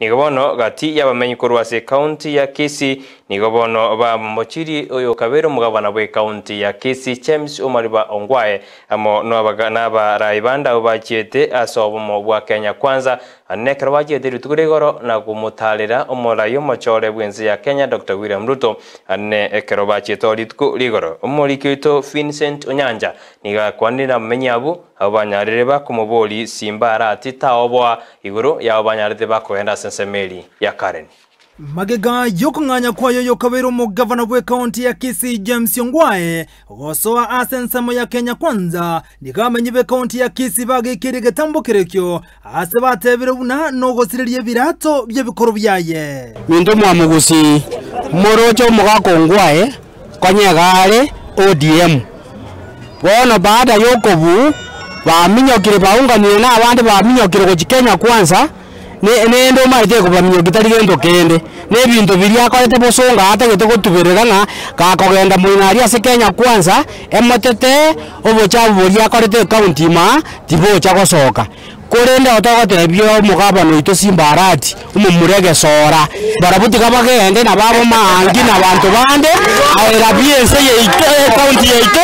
Nigo bono gati y'abamenyi korwa ase ekaunti ya Kisii nigo bono bamochirie oyokabeire omogabana bw'ekaunti ya Kisii James Omariba Ongwae amo n'abarai bande abwo bachiete ase obomo bwa Kenya Kwanza Ande nekero bachiete rituko ria igoro na komotaarera omorai omochore bw'ense ya Kenya Doctor William Ruto. Ande ekero bachiete oo rituko ria igoro, omoriki oito Vincent Onyanja nigo akwanire nabamenyi abwo, abwo banyarire bakomoboria Simba Arati taoboa igoro yabo banyarete bakogenda ase ensemo eria ya Karen. Magega y'okong'anya kwaye oyokabeire omogavana bw'ekaunti ya Kisii James Ongwae gosoa ase ensemo ya Kenya Kwanza, nigo abamenyi b'ekaunti ya Kisii bageikeirie egetambo kerekio ase batebire buna nogosireria ebirato bi'ebikoro biaye. Minto mwamogusi moroche omogaka Ongwae konya egare ODM. Bono baada y'okobuu baminyokire baunganire na abande baminyokire gochia Kenya Kwanza. Nende omanyete ekobaminyokia tari gento kende, na ebinto biria akorete bosongo atagete gotuberera ng'a gakogenda moino aria ase Kenya Kwanza, emotete obochafu boria akorete ecounty ime aa, tibocha gosoka. Korende oo togotebia omogabana oito Simba Arati, omomura egesora, barabwo tiga bagende nabo ab'omaangi na abanto bande, aerabie ense yaito ecounty yaito,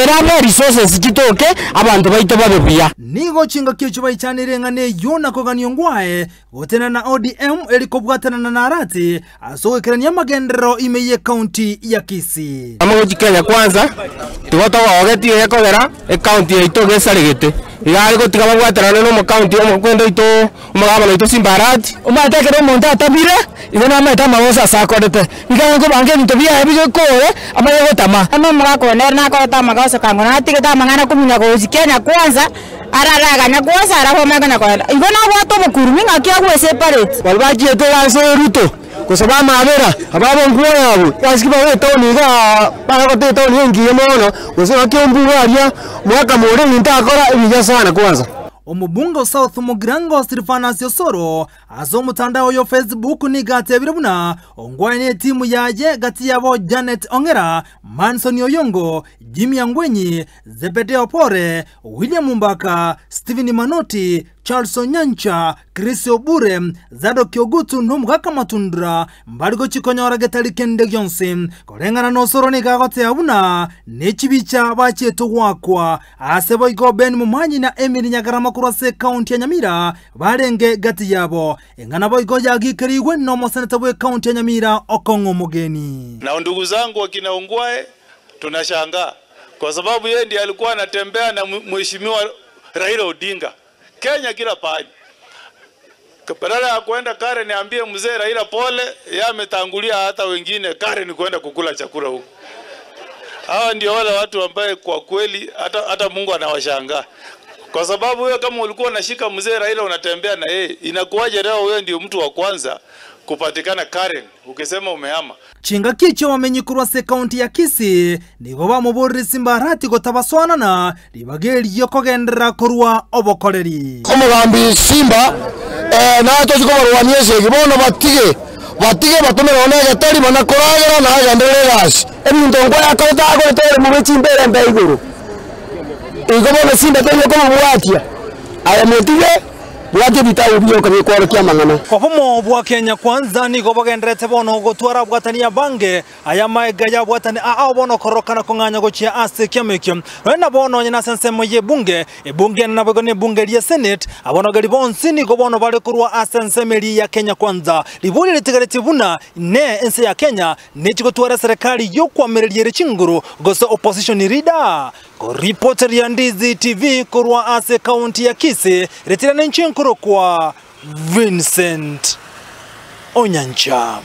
erabe resources chitoke, abanto baito babe buya. Nigo chingaki echio baichanire eng'ana eyio na kogania ongwae gotenena na ODM eri kobwatanana na Arati ase ogoikerania amagenderero ime y'ecounty ya Kisii. Amo gochia Kenya Kwanza tigo togogetie gekogera ecounty yaito iga esaregete. Iga are gotiga babwaterane na omocounty omokwenda oito omogabana oito Simba Arati. Omanyete ekero omonto atamire, igo namanyete amagoso ase akorete, nigo akobanga ebinto biaye bigekore, amanye gotama. Bono omogaka one ere nakorete amagoso kang'o natigete amang'ana komunya gochia Kenya kwanza, arare aganya kwanza alafu amanye konya kogenda. Igo nabwate obokurumi ng'aki agwo eseparate. Baria bachiete ase Ruto gosaba amabera, ababo nkuo yabo, gasi ki bare etown igaa bagote etown engiya mono, gose gaki ombuga aria, omogaka more ebinto akora ebiya sana kwanza. Omobunge o South Mugirango Silvanus Osoro ase omotandao oye o Facebook nigo atebire buna Ongwae ne etimu yaye gati yabo Janet Ong'era, Manson Oyongo, Jimmy Angwenyi, Zebedeo Opore, William Mbaka, Stephen Manoti, Charles Onyancha, Chris Obure, Zadok Ogutu na omogaka Matundura mbari gochia konyora getari kende gionsi. Koreng'ana n'osoro nigo agotea buna nechibicha bachiete goakwa. Ase boigo Ben Momanyi na Emily Nyagarama korwa ase ekaunti ya Nyamira barenge gati yabo. Eng'ana boigo yagikerigwe nomoseneta bw'ekaunti ya Nyamira Okong'o Omogeni. Na ndugu zangu wakina Ongwae tunashangaa kwa sababu yeye ndiye alikuwa anatembea na mheshimiwa Raila Odinga Kenya kila pahali. Badala ya kuenda Karen niambie mzee Raila pole, yeye ametangulia hata wengine Karen kuenda kukula chakula huko. Hawa ndio wale watu ambaye kwa kweli hata, hata Mungu anawashangaa. Kwa sababu wewe kama ulikuwa unashika mzee Raila unatembea na yeye, inakuwaje leo wewe ndio mtu wa kwanza kupatikana Karen ukisema umehama? Chingaki echio abamenyi korwa ase ekaunti ya Kisii nigo bamoborire Simba Arati gotabasoanana ribaga erio kogenderera korua obokoreri. Omogambi Simba, Ee, naye tochia kobarwania esegi, bono batige, batige batomere one egetari bana koragera na agenderere egasi. Ebinto nkwayakorete akorete ore mobe chimbere mbe igoro. Igo bono Simba taiyo komobwatia, aye motige. Bwata ebitabu bioka bikworokia amang'ana. Obomo bwa Kenya Kwanza nigo bogendererete bono gotwara abwatani abange, aya amaega y'abwatani ao bono kororokana kong'anya gochia ase ekiama ekio. Nonya nabo nonye nase ensemo y'ebunge, ebunge ene naboigo nebunge ria Senate, abanogeri bonsi nigo bono bare korwa ase ensemo eria ya Kenya Kwanza. Riborio ritigaretie buna inee ense ya Kenya nechi gotwara eserekari y'okwamereria ere chinguru gose opposition leader? Koripoteria Ndizi TV korwa ase ekaunti ya Kisii, retira nenche nkorokwa Vincent Onyancha.